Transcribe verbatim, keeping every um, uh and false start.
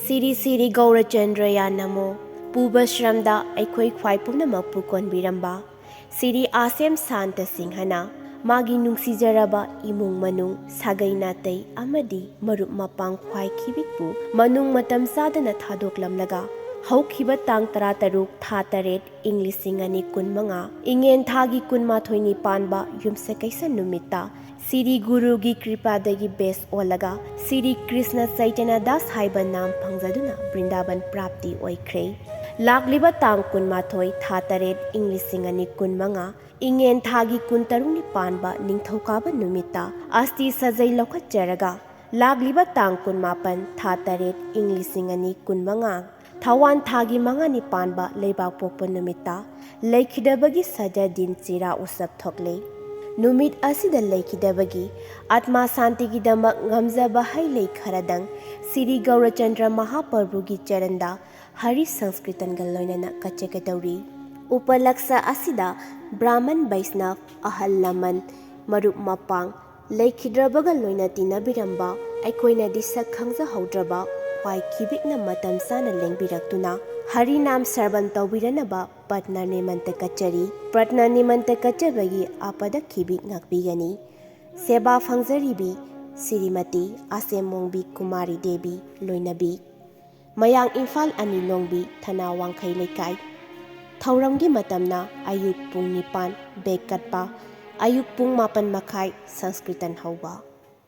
ꯁꯤꯔꯤ ꯁꯤꯔꯤ ꯒꯧꯔꯆꯟꯗ꯭ꯔꯌꯥ ꯅꯃꯣ꯫ ꯄꯨꯕ ꯁ꯭ꯔꯝꯗ ꯑꯩꯈꯣꯏ ꯈ꯭ꯋꯥꯏ ꯄꯨꯝꯅꯃꯛꯄꯨ ꯀꯣꯟꯕꯤꯔꯝꯕ ꯁꯤꯔꯤ ꯑꯥꯁꯦꯝ ꯁꯥꯟꯇ ꯁꯤꯡꯍꯅ ꯃꯥꯒꯤ ꯅꯨꯡꯁꯤꯖꯔꯕ ꯏꯃꯨꯡ ꯃꯅꯨꯡ, ꯁꯥꯒꯩ ꯅꯥꯇꯩ ꯑꯃꯗꯤ ꯃꯔꯨꯞ ꯃꯄꯥꯡ ꯈ꯭ꯋꯥꯏ ꯈꯤꯕꯤꯛꯄꯨ ꯃꯅꯨꯡ ꯃꯇꯝ ꯆꯥꯗꯅ ꯊꯥꯗꯣꯛꯂꯝꯂꯒ, ꯍꯧꯈꯤꯕ ꯇꯥꯡ ꯇꯔꯥꯇꯔꯨꯛ ꯊꯥ ꯇꯔꯦꯠ ꯏꯪ ꯂꯤꯁꯤꯡ ꯑꯅꯤ ꯀꯨꯟꯃꯉꯥ ꯏꯉꯦꯟ ꯊꯥꯒꯤ ꯀꯨꯟꯃꯥꯊꯣꯏꯅꯤ ꯄꯥꯟꯕ ꯌꯨꯝꯁꯀꯩꯁ ꯅꯨꯃꯤꯠꯇ ꯁꯤꯔꯤ ꯒꯨꯔꯨꯒꯤ ꯀ꯭ꯔꯤꯄꯥꯗꯒꯤ ꯕꯦꯁ ꯑꯣꯜꯂꯒ ꯁꯤꯔꯤ ꯀ꯭ꯔꯤꯁꯅ ꯆꯩꯇꯟꯌ ꯗꯥꯁ ꯍꯥꯏꯕ ꯅꯥꯝ ꯐꯪꯖꯗꯨꯅ ꯕ꯭ꯔꯤꯟꯗꯥꯕꯟ ꯄ꯭ꯔꯥꯞꯇꯤ ꯑꯣꯏꯈ꯭ꯔꯦ꯫ ꯂꯥꯛꯂꯤꯕ ꯇꯥꯡ ꯀꯨꯟꯃꯥꯊꯣꯏ ꯊꯥ ꯇꯔꯦꯠ ꯏꯪ ꯂꯤꯁꯤꯡ ꯑꯅꯤ ꯀꯨꯟꯃꯉꯥ ꯏꯉꯦꯟ ꯊꯥꯒꯤ ꯀꯨꯟꯇꯔꯨꯛꯅꯤ ꯄꯥꯟꯕ ꯅꯤꯡꯊꯧꯀꯥꯕ ꯅꯨꯃꯤꯠꯇ ꯑꯁꯇꯤ ꯁꯥꯖꯩ ꯂꯧꯈꯠꯆꯔꯒ, ꯂꯥꯛꯂꯤꯕ ꯇꯥꯡ ꯀꯨꯟꯃꯥꯄꯟ ꯊꯥ ꯇꯔꯦꯠ ꯏꯪ ꯂꯤꯁꯤꯡ ꯑꯅꯤ ꯀꯨꯟꯃꯉꯥ ꯊꯥꯋꯥꯟ ꯊꯥꯒꯤ ꯃꯉꯥꯅꯤ ꯄꯥꯟꯕ ꯂꯩꯕꯥꯛꯄꯣꯛꯄ ꯅꯨꯃꯤꯠꯇ ꯂꯩꯈꯤꯗꯕꯒꯤ ꯁꯖ ꯗꯤꯟ ꯆꯤꯔꯥ ꯎꯁꯕ ꯊꯣꯛꯂꯦ꯫ ꯅꯨꯃꯤꯠ ꯑꯁꯤꯗ ꯂꯩꯈꯤꯗꯕꯒꯤ ꯑꯥꯠꯃꯥ ꯁꯥꯟꯇꯤꯒꯤꯗꯃꯛ ꯉꯝꯖꯕ ꯍꯩ ꯂꯩ ꯈꯔꯗꯪ ꯁꯤꯔꯤ ꯒꯧꯔꯆꯟꯗ꯭ꯔ ꯃꯍꯥꯄ꯭ꯔꯚꯨꯒꯤ ꯆꯔꯟꯗ ꯍꯔꯤ ꯁꯪꯁꯀ꯭ꯔꯤꯇꯟꯒ ꯂꯣꯏꯅꯅ ꯀꯠꯆꯒꯗꯧꯔꯤ꯫ ꯎꯄꯂꯛꯁ ꯑꯁꯤꯗ ꯕ꯭ꯔꯥꯍꯃꯟ ꯕꯩꯁꯅꯕ, ꯑꯍꯜ ꯂꯃꯟ, ꯃꯔꯨꯞ ꯃꯄꯥꯡ, ꯂꯩꯈꯤꯗ꯭ꯔꯕꯒ ꯂꯣꯏꯅ ꯇꯤꯟꯅꯕꯤꯔꯝꯕ, ꯑꯩꯈꯣꯏꯅꯗꯤ ꯁꯛ ꯈꯪꯖꯍꯧꯗ꯭ꯔꯕ ꯈ꯭ꯋꯥꯏ ꯈꯤꯕꯤꯛꯅ ꯃꯇꯝ ꯆꯥꯅ ꯂꯦꯡꯕꯤꯔꯛꯇꯨꯅ ꯍꯔꯤꯅꯥꯝ ꯁ꯭ꯔꯕꯟ ꯇꯧꯕꯤꯔꯅꯕ ꯄꯠꯅ ꯅꯤꯃꯟꯇ ꯀꯠꯆꯔꯤ꯫ ꯄꯠꯅ ꯅꯤꯃꯟꯇ ꯀꯠꯆꯕꯒꯤ ꯑꯥꯄꯗ ꯈꯤꯕꯤꯛ ꯉꯥꯛꯄꯤꯒꯅꯤ꯫ ꯁꯦꯕꯥ ꯐꯪꯖꯔꯤꯕꯤ ꯁ꯭ꯔꯤꯃꯇꯤ ꯑꯁꯦꯝꯃꯣꯡꯕꯤ ꯀꯨꯃꯥꯔꯤ ꯗꯦꯕꯤ ꯂꯣꯏꯅꯕꯤ꯫ ꯃꯌꯥꯡ ꯏꯝꯐꯥꯜ ꯑꯅꯤ ꯂꯣꯡꯕꯤ ꯊꯅꯥ ꯋꯥꯡꯈꯩ ꯂꯩꯀꯥꯏ꯫ ꯊꯧꯔꯝꯒꯤ ꯃꯇꯝꯅ ꯑꯌꯨꯛ ꯄꯨꯡ ꯅꯤꯄꯥꯟ ꯕꯦꯛ ꯀꯠꯄ, ꯑꯌꯨꯛ ꯄꯨꯡ ꯃꯥꯄꯟ ꯃꯈꯥꯏ ꯁꯪꯁꯀ꯭ꯔꯤꯇꯟ ꯍꯧꯕ꯫